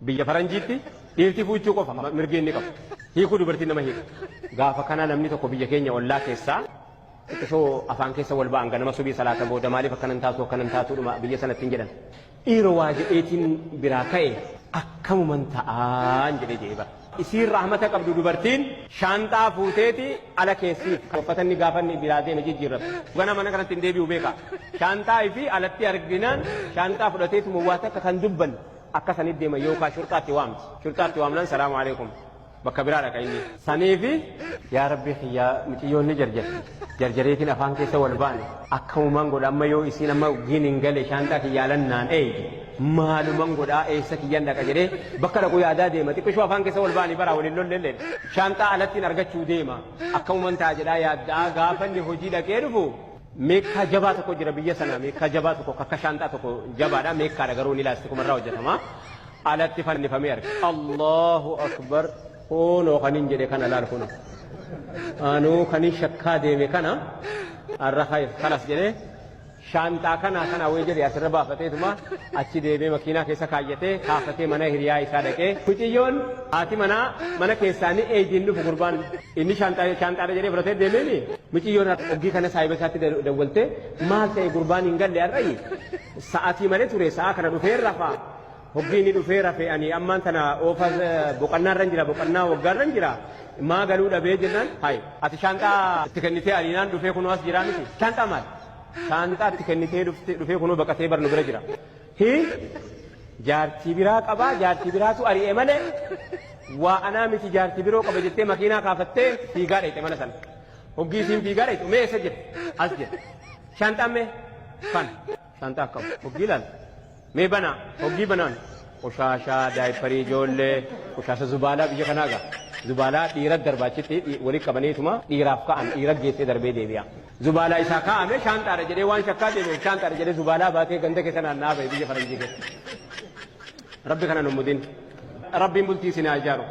Biyya faranjiitti dhiirti fuuchuu qofa mirgi inni qabu. Hiikuu dubartiin nama hiika. Gaafa kana namni tokko biyya keenya ollaa keessaa xiqqishoo afaan keessa wal ba'an ganama subii salaata booda maaliif akkanan taatu akkanan taatuudhuma biyya sanatti hin jedhan. Dhiiroo waa jedheetiin biraa ka'e akkamuman ta'aan jedhee jedhee bara. Isiin rahmata qabdu dubartiin shaanxaa fuuteeti ala keessi uffata inni gaafa inni biraa deeme jijjiirratu. Gana mana kanatti hin deebi'u beeka. Shaanxaa fi alatti arginaan shaanxaa fudhateetuma waa takka kan dubbanne akka sanitti deema yookaan shurxaatti waamti. Shurxaatti waamnaan salaamu alaikum. Bakka biraa dhaqa inni. Saniifi yaa rabbi kiyyaa miciyyoon ni jarjarti. Jarjareetiin afaan keessa wal baane. Akkamuman godha amma yoo isiin amma giin hin gale shaanxaa kiyyaa lannaan eeydi. Maaluman godhaa eessa kiyyan dhaqa jedhee bakka dhaqu yaadaa deema. Xiqqishoo afaan keessa wal baanii baraa waliin lolleellee. Shaanxaa alattiin argachuu deema. Akkamuman ta'a jedhaa yaaddaa gaafa inni hojii dhaqee dhufu meekkaa jabaa tokko jira biyya sana meekkaa jabaa tokko akka shaanxaa tokko jabaadha meekkaadha garuu ni laastikumarraa hojjetama. Alatti fannifamee arge. Allahu akbar kunoo kanin jedhe kana laal kunoo. Anuu kanin shakkaa deeme kana har'a kalas jedhee shaanxaa kana kana wayii jedhe asirra baafateetuma achi deemee makiinaa keessa kaayyatee kaafatee mana hiriyaa isaa dhaqee. Mucayyoon haati manaa mana keessaa ni eeydiin dhufu gurbaan inni shaanxaadha jedhee fudhatee deemeemi. Mucayyoon oggii kana saahiba isaatti dawwaltee maal ta'e gurbaan hin galle har'ayi sa'atii malee ture sa'a kana dhufee rafaa. Hoggii inni dhufee rafe ani ammaan tana oofa boqannaa irra jira boqannaa waggaa irra jira maa galuu dhabee jennaan hayi ati shaanxaa itti kennitee ariinaan dhufee kunoo as jiraa miti shaanxaa maal shaanxaa itti kennitee dhufee kunoo baqatee barnu bira jira hi jaartii biraa qabaa jaartii biraatu ari'e malee waa anaa miti jaartii biroo qaba jettee makiinaa kaafattee fiigaa dhayxe mana sana hoggii isiin fiigaa dhayxu mee eessa jirti as jirti shaanxaan mee kan shaanxaa akkam hoggii ilaal mee banaa hoggii banaan qoshaashaa daayipparii ijoollee qoshaasha zubaalaa biyya kanaa gaa zubaalaa dhiira darbaachitti walitti qabaniituma dhiiraaf ka'an dhiira geessee darbee deebi'a. Zubaalaa isaa kaa'ame shaanxaadha jedhee waan shakkaa deemeef shaanxaadha jedhee zubaalaa baatee ganda keessa naanna'aa ba'e biyya faranjii keessa. Rabbi kana nu mudin. Rabbiin bultii isin haa ijaaru.